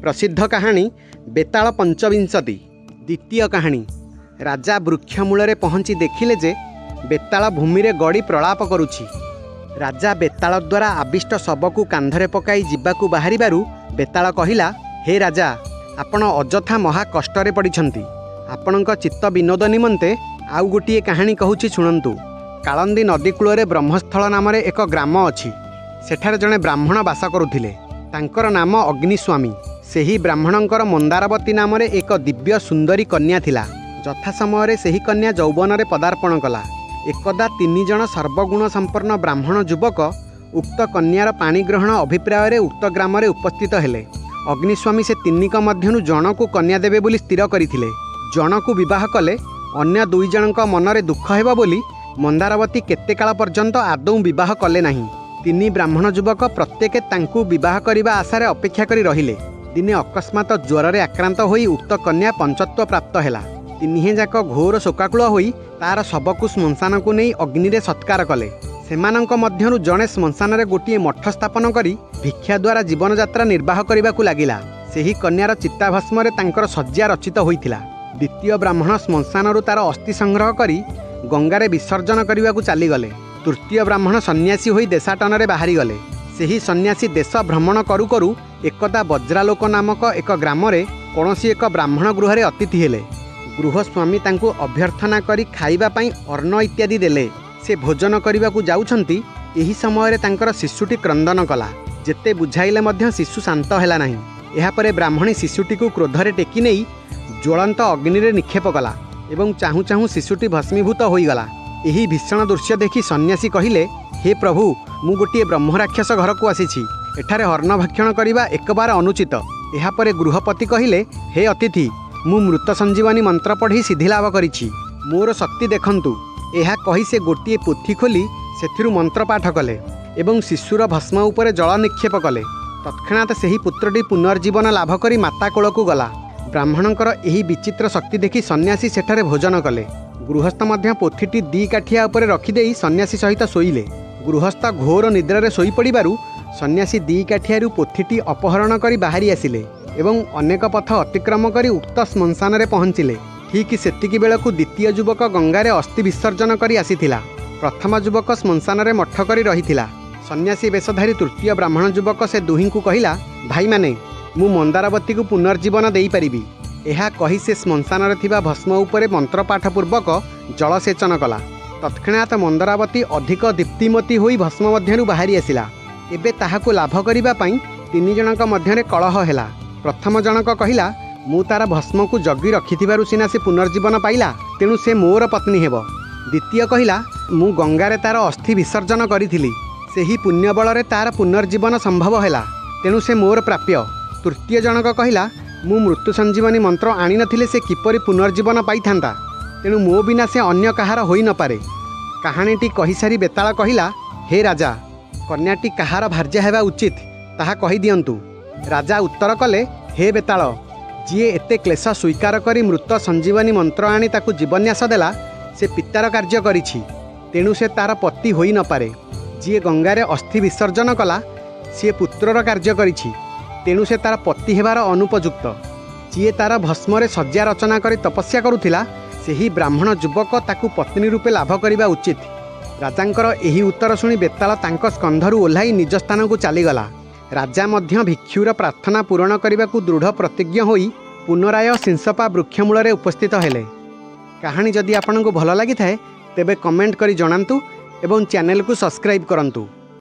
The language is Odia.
ପ୍ରସିଦ୍ଧ କାହାଣୀ ବେତାଳ ପଞ୍ଚବିଂଶତି। ଦ୍ୱିତୀୟ କାହାଣୀ। ରାଜା ବୃକ୍ଷ ମୂଳରେ ପହଞ୍ଚି ଦେଖିଲେ ଯେ ବେତାଳ ଭୂମିରେ ଗଡ଼ି ପ୍ରଳାପ କରୁଛି। ରାଜା ବେତାଳ ଦ୍ୱାରା ଆବିଷ୍ଟ ଶବକୁ କାନ୍ଧରେ ପକାଇ ଯିବାକୁ ବାହାରିବାରୁ ବେତାଳ କହିଲା, ହେ ରାଜା, ଆପଣ ଅଯଥା ମହା କଷ୍ଟରେ ପଡ଼ିଛନ୍ତି। ଆପଣଙ୍କ ଚିତ୍ତ ବିନୋଦ ନିମନ୍ତେ ଆଉ ଗୋଟିଏ କାହାଣୀ କହୁଛି, ଶୁଣନ୍ତୁ। କାଳନ୍ଦୀ ନଦୀ କୂଳରେ ବ୍ରହ୍ମସ୍ଥଳ ନାମରେ ଏକ ଗ୍ରାମ ଅଛି। ସେଠାରେ ଜଣେ ବ୍ରାହ୍ମଣ ବାସ କରୁଥିଲେ। ତାଙ୍କର ନାମ ଅଗ୍ନିସ୍ୱାମୀ। ସେହି ବ୍ରାହ୍ମଣଙ୍କର ମନ୍ଦାରବତୀ ନାମରେ ଏକ ଦିବ୍ୟ ସୁନ୍ଦରୀ କନ୍ୟା ଥିଲା। ଯଥା ସମୟରେ ସେହି କନ୍ୟା ଯୌବନରେ ପଦାର୍ପଣ କଲା। ଏକଦା ତିନି ଜଣ ସର୍ବଗୁଣ ସମ୍ପନ୍ନ ବ୍ରାହ୍ମଣ ଯୁବକ ଉକ୍ତ କନ୍ୟାର ପାଣିଗ୍ରହଣ ଅଭିପ୍ରାୟରେ ଉକ୍ତ ଗ୍ରାମରେ ଉପସ୍ଥିତ ହେଲେ। ଅଗ୍ନିସ୍ୱାମୀ ସେ ତିନିଙ୍କ ମଧ୍ୟରୁ ଜଣକୁ କନ୍ୟା ଦେବେ ବୋଲି ସ୍ଥିର କରିଥିଲେ। ଜଣକୁ ବିବାହ କଲେ ଅନ୍ୟ ଦୁଇ ଜଣଙ୍କ ମନରେ ଦୁଃଖ ହେବ ବୋଲି ମନ୍ଦାରବତୀ କେତେ କାଳ ପର୍ଯ୍ୟନ୍ତ ଆଦୌ ବିବାହ କଲେ ନାହିଁ। ତିନି ବ୍ରାହ୍ମଣ ଯୁବକ ପ୍ରତ୍ୟେକେ ତାଙ୍କୁ ବିବାହ କରିବା ଆଶାରେ ଅପେକ୍ଷା କରି ରହିଲେ। ଦିନେ ଅକସ୍ମାତ ଜ୍ୱରରେ ଆକ୍ରାନ୍ତ ହୋଇ ଉକ୍ତ କନ୍ୟା ପଞ୍ଚତ୍ୱ ପ୍ରାପ୍ତ ହେଲା। ତିନିହେଁ ଯାକ ଘୋର ଶୋକାକୁଳ ହୋଇ ତାର ଶବକୁ ଶ୍ମଶାନକୁ ନେଇ ଅଗ୍ନିରେ ସତ୍କାର କଲେ। ସେମାନଙ୍କ ମଧ୍ୟରୁ ଜଣେ ଶ୍ମଶାନରେ ଗୋଟିଏ ମଠ ସ୍ଥାପନ କରି ଭିକ୍ଷା ଦ୍ୱାରା ଜୀବନଯାତ୍ରା ନିର୍ବାହ କରିବାକୁ ଲାଗିଲା। ସେହି କନ୍ୟାର ଚିତାଭସ୍ମରେ ତାଙ୍କର ଶଯ୍ୟା ରଚିତ ହୋଇଥିଲା। ଦ୍ୱିତୀୟ ବ୍ରାହ୍ମଣ ଶ୍ମଶାନରୁ ତାର ଅସ୍ଥି ସଂଗ୍ରହ କରି ଗଙ୍ଗାରେ ବିସର୍ଜନ କରିବାକୁ ଚାଲିଗଲେ। ତୃତୀୟ ବ୍ରାହ୍ମଣ ସନ୍ନ୍ୟାସୀ ହୋଇ ଦେଶାଟନରେ ବାହାରିଗଲେ। ସେହି ସନ୍ନ୍ୟାସୀ ଦେଶ ଭ୍ରମଣ କରୁ କରୁ ଏକଦା ବଜ୍ରାଲୋକ ନାମକ ଏକ ଗ୍ରାମରେ କୌଣସି ଏକ ବ୍ରାହ୍ମଣ ଗୃହରେ ଅତିଥି ହେଲେ। ଗୃହସ୍ୱାମୀ ତାଙ୍କୁ ଅଭ୍ୟର୍ଥନା କରି ଖାଇବା ପାଇଁ ଅନ୍ନ ଇତ୍ୟାଦି ଦେଲେ। ସେ ଭୋଜନ କରିବାକୁ ଯାଉଛନ୍ତି, ଏହି ସମୟରେ ତାଙ୍କର ଶିଶୁଟି କ୍ରନ୍ଦନ କଲା। ଯେତେ ବୁଝାଇଲେ ମଧ୍ୟ ଶିଶୁ ଶାନ୍ତ ହେଲା ନାହିଁ। ଏହାପରେ ବ୍ରାହ୍ମଣୀ ଶିଶୁଟିକୁ କ୍ରୋଧରେ ଟେକି ନେଇ ଜ୍ୱଳନ୍ତ ଅଗ୍ନିରେ ନିକ୍ଷେପ କଲା ଏବଂ ଚାହୁଁ ଚାହୁଁ ଶିଶୁଟି ଭସ୍ମୀଭୂତ ହୋଇଗଲା। ଏହି ଭୀଷଣ ଦୃଶ୍ୟ ଦେଖି ସନ୍ନ୍ୟାସୀ କହିଲେ, ହେ ପ୍ରଭୁ, ମୁଁ ଗୋଟିଏ ବ୍ରହ୍ମରାକ୍ଷସ ଘରକୁ ଆସିଛି। ଏଠାରେ ଅନ୍ନ ଭକ୍ଷଣ କରିବା ଏକବାର ଅନୁଚିତ। ଏହାପରେ ଗୃହପତି କହିଲେ, ହେ ଅତିଥି, ମୁଁ ମୃତ ସଞ୍ଜୀବନୀ ମନ୍ତ୍ର ପଢ଼ି ସିଦ୍ଧିଲାଭ କରିଛି। ମୋର ଶକ୍ତି ଦେଖନ୍ତୁ। ଏହା କହି ସେ ଗୋଟିଏ ପୋଥି ଖୋଲି ସେଥିରୁ ମନ୍ତ୍ର ପାଠ କଲେ ଏବଂ ଶିଶୁର ଭସ୍ମ ଉପରେ ଜଳ ନିକ୍ଷେପ କଲେ। ତତ୍କ୍ଷଣାତ୍ ସେହି ପୁତ୍ରଟି ପୁନର୍ଜୀବନ ଲାଭ କରି ମାତା କୋଳକୁ ଗଲା। ବ୍ରାହ୍ମଣଙ୍କର ଏହି ବିଚିତ୍ର ଶକ୍ତି ଦେଖି ସନ୍ନ୍ୟାସୀ ସେଠାରେ ଭୋଜନ କଲେ। ଗୃହସ୍ଥ ମଧ୍ୟ ପୋଥିଟି ଦି କାଠିଆ ଉପରେ ରଖିଦେଇ ସନ୍ନ୍ୟାସୀ ସହିତ ଶୋଇଲେ। ଗୃହସ୍ଥ ଘୋର ନିଦ୍ରାରେ ଶୋଇପଡ଼ିବାରୁ ସନ୍ନ୍ୟାସୀ ଦି କାଠିଆରୁ ପୋଥିଟି ଅପହରଣ କରି ବାହାରି ଆସିଲେ ଏବଂ ଅନେକ ପଥ ଅତିକ୍ରମ କରି ଉକ୍ତ ଶ୍ମଶାନରେ ପହଞ୍ଚିଲେ। ଠିକ୍ ସେତିକି ବେଳକୁ ଦ୍ୱିତୀୟ ଯୁବକ ଗଙ୍ଗାରେ ଅସ୍ଥି ବିସର୍ଜନ କରି ଆସିଥିଲା। ପ୍ରଥମ ଯୁବକ ଶ୍ମଶାନରେ ମଠ କରି ରହିଥିଲା। ସନ୍ନ୍ୟାସୀ ବେଶଧାରୀ ତୃତୀୟ ବ୍ରାହ୍ମଣ ଯୁବକ ସେ ଦୁହିଁଙ୍କୁ କହିଲା, ଭାଇମାନେ, ମୁଁ ମନ୍ଦାରବତୀକୁ ପୁନର୍ଜୀବନ ଦେଇପାରିବି। ଏହା କହି ସେ ଶ୍ମଶାନରେ ଥିବା ଭସ୍ମ ଉପରେ ମନ୍ତ୍ରପାଠ ପୂର୍ବକ ଜଳସେଚନ କଲା। ତତ୍କ୍ଷଣାତ୍ ମନ୍ଦାରବତୀ ଅଧିକ ଦୀପ୍ତିମତୀ ହୋଇ ଭସ୍ମ ମଧ୍ୟରୁ ବାହାରି ଆସିଲା। ଏବେ ତାହାକୁ ଲାଭ କରିବା ପାଇଁ ତିନି ଜଣଙ୍କ ମଧ୍ୟରେ କଳହ ହେଲା। ପ୍ରଥମ ଜଣକ କହିଲା, ମୁଁ ତାର ଭସ୍ମକୁ ଜଗି ରଖିଥିବାରୁ ସିନା ସେ ପୁନର୍ଜୀବନ ପାଇଲା, ତେଣୁ ସେ ମୋର ପତ୍ନୀ ହେବ। ଦ୍ୱିତୀୟ କହିଲା, ମୁଁ ଗଙ୍ଗାରେ ତାର ଅସ୍ଥି ବିସର୍ଜନ କରିଥିଲି, ସେହି ପୁଣ୍ୟ ବଳରେ ତାର ପୁନର୍ଜୀବନ ସମ୍ଭବ ହେଲା, ତେଣୁ ସେ ମୋର ପ୍ରାପ୍ୟ। ତୃତୀୟ ଜଣକ କହିଲା, ମୁଁ ମୃତ୍ୟୁ ସଞ୍ଜୀବନୀ ମନ୍ତ୍ର ଆଣିନଥିଲେ ସେ କିପରି ପୁନର୍ଜୀବନ ପାଇଥାନ୍ତା, ତେଣୁ ମୋ ବିନା ସେ ଅନ୍ୟ କାହାର ହୋଇନପାରେ। କାହାଣୀଟି କହିସାରି ବେତାଳ କହିଲା, ହେ ରାଜା, କନ୍ୟାଟି କାହାର ଭାର୍ଯ୍ୟା ହେବା ଉଚିତ ତାହା କହିଦିଅନ୍ତୁ। ରାଜା ଉତ୍ତର କଲେ, ହେ ବେତାଳ, ଯିଏ ଏତେ କ୍ଲେଶ ସ୍ୱୀକାର କରି ମୃତ ସଞ୍ଜୀବନୀ ମନ୍ତ୍ର ଆଣି ତାକୁ ଜୀବନ୍ୟାସ ଦେଲା, ସେ ପିତାର କାର୍ଯ୍ୟ କରିଛି, ତେଣୁ ସେ ତାର ପତି ହୋଇନପାରେ। ଯିଏ ଗଙ୍ଗାରେ ଅସ୍ଥି ବିସର୍ଜନ କଲା, ସିଏ ପୁତ୍ରର କାର୍ଯ୍ୟ କରିଛି, ତେଣୁ ସେ ତାର ପତି ହେବାର ଅନୁପଯୁକ୍ତ। ଯିଏ ତାର ଭସ୍ମରେ ଶଯ୍ୟା ରଚନା କରି ତପସ୍ୟା କରୁଥିଲା, ସେହି ବ୍ରାହ୍ମଣ ଯୁବକ ତାକୁ ପତ୍ନୀ ରୂପେ ଲାଭ କରିବା ଉଚିତ। ରାଜାଙ୍କର ଏହି ଉତ୍ତର ଶୁଣି ବେତାଳ ତାଙ୍କ ସ୍କନ୍ଧରୁ ଓହ୍ଲାଇ ନିଜ ସ୍ଥାନକୁ ଚାଲିଗଲା। ରାଜା ମଧ୍ୟ ଭିକ୍ଷୁର ପ୍ରାର୍ଥନା ପୂରଣ କରିବାକୁ ଦୃଢ଼ ପ୍ରତିଜ୍ଞ ହୋଇ ପୁନରାୟ ଶିଂସପା ବୃକ୍ଷମୂଳରେ ଉପସ୍ଥିତ ହେଲେ। କାହାଣୀ ଯଦି ଆପଣଙ୍କୁ ଭଲ ଲାଗିଥାଏ, ତେବେ କମେଣ୍ଟ କରି ଜଣାନ୍ତୁ ଏବଂ ଚ୍ୟାନେଲକୁ ସବସ୍କ୍ରାଇବ୍ କରନ୍ତୁ।